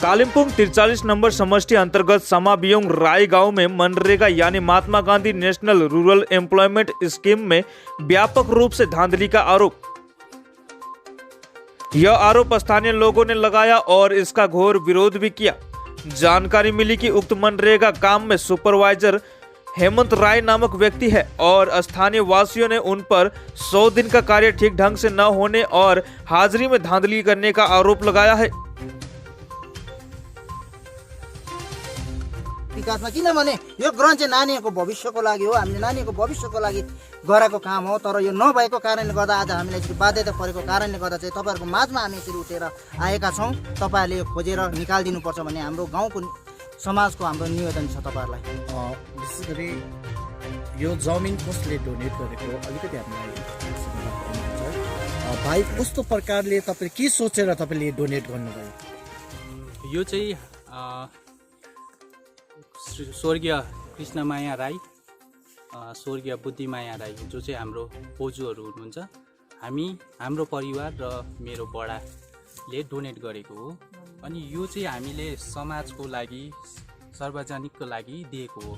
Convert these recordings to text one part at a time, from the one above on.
Kalimpong 43 number समष्टि अंतर्गत समाबियोङ राई गांव में मनरेगा यानी Mahatma Gandhi national rural employment scheme में व्यापक रूप से धांधली का आरोप। यह आरोप स्थानीय लोगों ने लगाया और इसका घोर विरोध भी किया। जानकारी मिली कि उक्त मनरेगा काम में सुपरवाइजर हेमंत राय नामक व्यक्ति है और स्थानीय वासियों ने उन पर 100 दिन का कार्य ठीक ढंग से न होने और हाजिरी में धांधली करने का आरोप लगाया है। विकासमा किनभने यो ग्रहण चाहिँ नानीहरूको भविष्यको लागि हो, हामीले नानीहरूको भविष्यको लागि गरेको काम हो। तर यो नभएको कारणले गर्दा आज हामीलाई यसरी बाध्यता परेको कारणले गर्दा चाहिँ तपाईँहरूको माझमा हामी यसरी उठेर आएका छौँ। तपाईँहरूले यो खोजेर निकालिदिनुपर्छ भन्ने हाम्रो गाउँको समाजको हाम्रो निवेदन छ तपाईँहरूलाई। विशेष गरी यो जमिन कसले डोनेट गरेको अलिकति हामीलाई भाइ कस्तो प्रकारले तपाईँ के सोचेर तपाईँले डोनेट गर्नुभयो? यो चाहिँ स्वर्गीय कृष्णमाया राई, स्वर्गीय बुद्धिमाया राई जो चाहिँ हाम्रो बोजूहरू हुनुहुन्छ, हाम्रो परिवार र मेरो बडाले डोनेट गरेको हो। अनि यो चाहिँ हामीले समाजको लागि सार्वजनिकको लागि दिएको हो।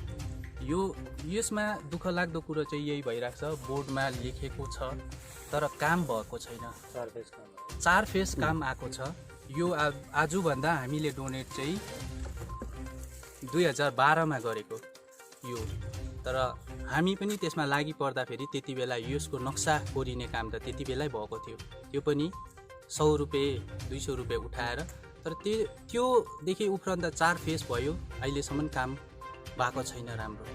यसमा दुःख लाग्दो कुरो चाहिँ यही भइरहेको छ, बोर्डमा लेखेको छ तर काम भएको छैन। 4 फेज काम आएको छ। यो आजभन्दा हामीले डोनेट चाहिँ 2012 मा गरेको यो, तर हामी पनि त्यसमा लागि पर्दाखेरि त्यति बेला यसको नक्सा कोरिने काम त त्यति बेलै भएको थियो। त्यो पनि 100 रुपियाँ 200 रुपियाँ उठाएर, तर त्योदेखि उपरान्त 4 फेज भयो, अहिलेसम्म काम भएको छैन राम्रो।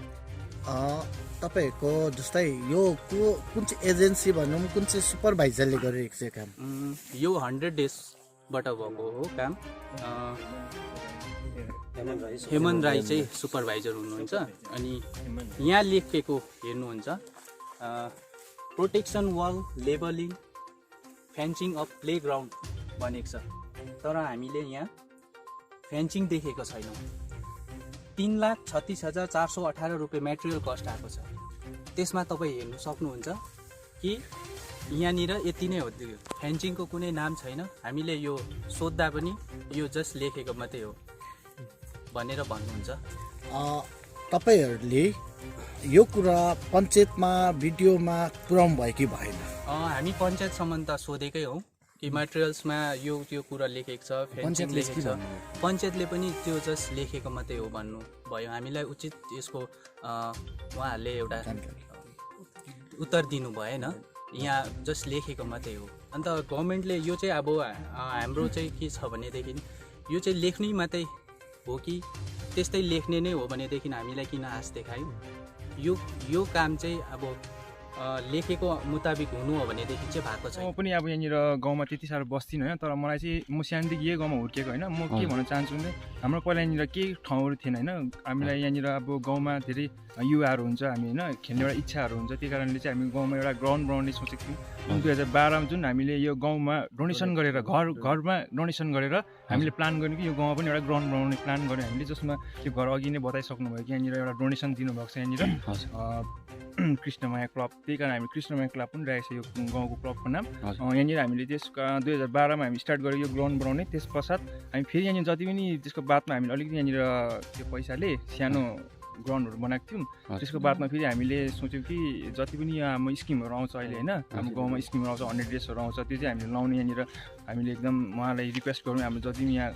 तपाईँहरूको जस्तै यो कुन चाहिँ एजेन्सी भनौँ, कुन चाहिँ सुपरभाइजरले गरिरहेको छ काम? यो 100 डेजबाट भएको हो काम। हेमन्त राई चाहिँ सुपरभाइजर हुनुहुन्छ। अनि यहाँ लेखेको हेर्नुहुन्छ, protection wall, labelling, fencing of playground भनेको छ, तर हामीले यहाँ फेन्सिङ देखेको छैनौँ। 3,36,418 रुपियाँ मेटेरियल कस्ट आएको छ। त्यसमा तपाईँ हेर्नु सक्नुहुन्छ कि यहाँनिर यति नै हो, त्यो फेन्सिङको कुनै नाम छैन। हामीले यो सोद्धा पनि यो जस्ट लेखेको मात्रै हो भनेर भन्नुहुन्छ। तपाईँहरूले यो कुरा पञ्चायतमा भिडियोमा पुर्याउनु भयो कि भएन? हामी पञ्चायतसम्म त सोधेकै हौ कि मेटेरियल्समा यो त्यो कुरा लेखेको छ, फेन्सिङ लेखेको छ। पञ्चायतले पनि त्यो जस्ट लेखेको मात्रै हो भन्नु भयो। हामीलाई उचित यसको उहाँहरूले एउटा उत्तर दिनु भएन, यहाँ जस्ट लेखेको मात्रै हो। अन्त गभर्मेन्टले यो चाहिँ अब हाम्रो चाहिँ के छ भनेदेखि यो चाहिँ लेख्नै मात्रै हो कि त्यस्तै लेख्ने नै हो भनेदेखि हामीलाई किन आश देखायो? यो काम चाहिँ अब लेखेको मुताबिक हुनु हो भनेदेखि चाहिँ भएको छ। म पनि अब यहाँनिर गाउँमा त्यति साह्रो बस्दिनँ होइन, तर मलाई चाहिँ म सानोदेखि यही गाउँमा हुर्केको होइन। म के भन्न चाहन्छु भने हाम्रो पहिला यहाँनिर केही ठाउँहरू थिएन होइन। हामीलाई यहाँनिर अब गाउँमा धेरै युवाहरू हुन्छ, हामी होइन खेल्ने एउटा इच्छाहरू हुन्छ। त्यही कारणले चाहिँ हामी गाउँमा एउटा ग्राउन्ड बनाउने सोचेको थियौँ। 2012 मा जुन हामीले यो गाउँमा डोनेसन गरेर घरमा डोनेसन गरेर हामीले प्लान गर्यौँ कि यो गाउँमा पनि एउटा ग्राउन्ड बनाउने प्लान गऱ्यौँ हामीले, जसमा त्यो घर अघि नै बताइसक्नुभयो कि यहाँनिर एउटा डोनेसन दिनुभएको छ यहाँनिर कृष्णमाया क्लब। त्यही कारण हामी कृष्णमाया क्लब पनि राखेको छ यो गाउँको क्लबको नाम। यहाँनिर हामीले त्यसको 2012 मा हामी स्टार्ट गरेर यो ग्राउन्ड बनाउने। त्यस पश्चात हामी फेरि यहाँनिर जति पनि त्यसको बादमा हामीले अलिकति यहाँनिर त्यो पैसाले सानो ग्राउन्डहरू बनाएको थियौँ। त्यसको बादमा फेरि हामीले सोच्यौँ कि जति पनि यहाँ हाम्रो स्किमहरू आउँछ अहिले होइन, हाम्रो गाउँमा स्किमहरू आउँछ, 100 डेजहरू आउँछ, त्यो चाहिँ हामीले लाउने यहाँनिर हामीले एकदम उहाँलाई रिक्वेस्ट गरौँ। हाम्रो जति पनि यहाँ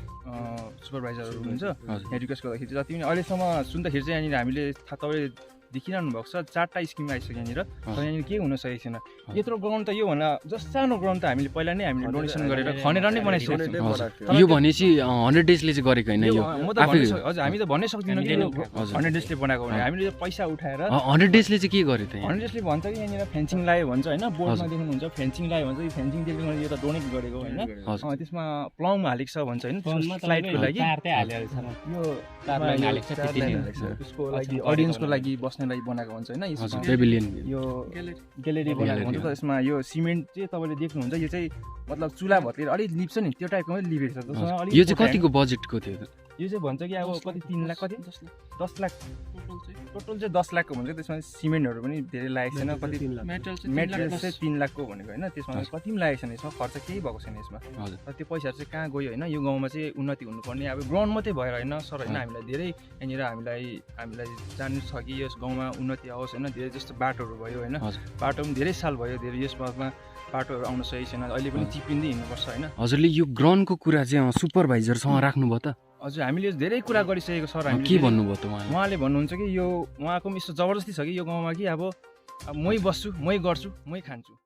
सुपरभाइजरहरू हुनुहुन्छ यहाँ रिक्वेस्ट गर्दाखेरि जति पनि अहिलेसम्म सुन्दाखेरि चाहिँ यहाँनिर हामीले तपाईँले देखिरहनु भएको छ 4टा स्किम आइसक्यो यहाँनिर, तर यहाँनिर केही हुन सकेको छैन। यत्रो ग्राउन्ड त यो भन्दा जस्ट सानो ग्राउन्ड त हामीले पहिला नै हामीले डोनेसन गरेर खनेर नै बनाइसकेको छौँ। यो भनेपछि 100 डेजले चाहिँ गरेको होइन यो? म त हजुर हामी त भन्नै सक्दैनौँ कि 100 डेजले बनाएको भने। हामीले पैसा उठाएर 100 डेजले चाहिँ के गर्यो त? 100 डेजले भन्छ कि यहाँनिर फेन्सिङ लायो भन्छ होइन, बोर्डमा देख्नुहुन्छ फेन्सिङ लायो भन्छ। यो फेन्सिङ देख्नु यो त डोनेट गरेको होइन, त्यसमा प्लम हालेको छ भन्छ होइन, स्लाइडको लागि यो त्यसको लागि अडियन्सको लागि बस्नेलाई बनाएको भन्छ होइन। यो ग्यालेरी बनाएको हुन्छ। त्यसमा यो सिमेन्ट चाहिँ तपाईँले देख्नुहुन्छ, यो चाहिँ मतलब चुला भत्केर अलिक लिप्छ नि त्यो टाइपको लिपेको छ। यो चाहिँ कतिको बजेटको थियो? यो चाहिँ भन्छ कि अब कति 3 लाख कति 10 लाख टोटल चाहिँ 10 लाखको भन्छ त्यसमा सिमेन्टहरू पनि धेरै लागेको छैन कति मेटेरियल चाहिँ 3 लाखको भनेको होइन त्यसमा कति पनि लागेको छैन यसमा खर्च केही भएको छैन यसमा र त्यो पैसाहरू चाहिँ कहाँ गयो होइन यो गाउँमा चाहिँ उन्नति हुनुपर्ने अब ग्राउन्ड मात्रै भएर होइन सर होइन हामीलाई धेरै यहाँनिर हामीलाई जान्नु छ कि यस गाउँमा उन्नति आओस् होइन धेरै जस्तो बाटोहरू भयो होइन बाटो पनि धेरै साल भयो धेरै यसमा बाटोहरू आउन सकेको छैन अहिले पनि चिपिँदै हिँड्नुपर्छ होइन हजुरले यो ग्राउन्डको कुरा चाहिँ सुपरभाइजरसँग राख्नुभयो त हजुर हामीले धेरै कुरा गरिसकेको सर के हामीले भन्नुभयो त उहाँले भन्नुहुन्छ कि यो उहाँको पनि यस्तो जबरजस्ती छ कि यो गाउँमा कि अब मै बस्छु मै गर्छु मै खान्छु